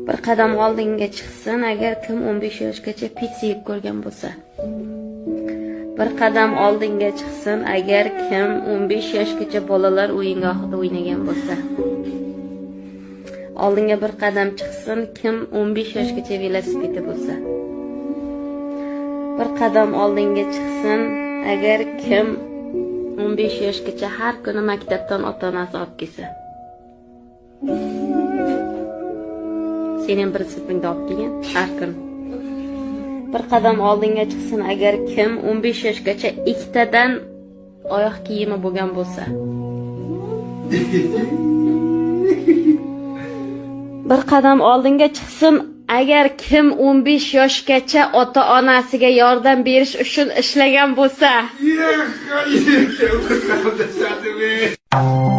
Bir qadam oldinga chiqsin, agar kim 15 yoshgacha pitsa yeb ko'rgan bo'lsa. Bir qadam oldinga chiqsin, agar kim 15 yoshgacha bolalar o'yingohida o'ynagan bo'lsa. Oldinga bir qadam chiqsin, kim 15 yoshgacha velosipedda bo'lsa. Bir qadam oldinga chiqsin, agar kim 15 yoshgacha har kuni maktabdan ota-onasi olib kelsa. Sen ham bir sinfingda olib kelgan har kun. Bir qadam oldinga chiqsin, agar kim 15 yoshgacha ikkitadan oyoq kiyimi bo'lgan bo'lsa. Bir qadam oldinga chiqsin, agar kim 15 yoshgacha ota-onasiga yordam berish uchun ishlagan bo'lsa. Ехали,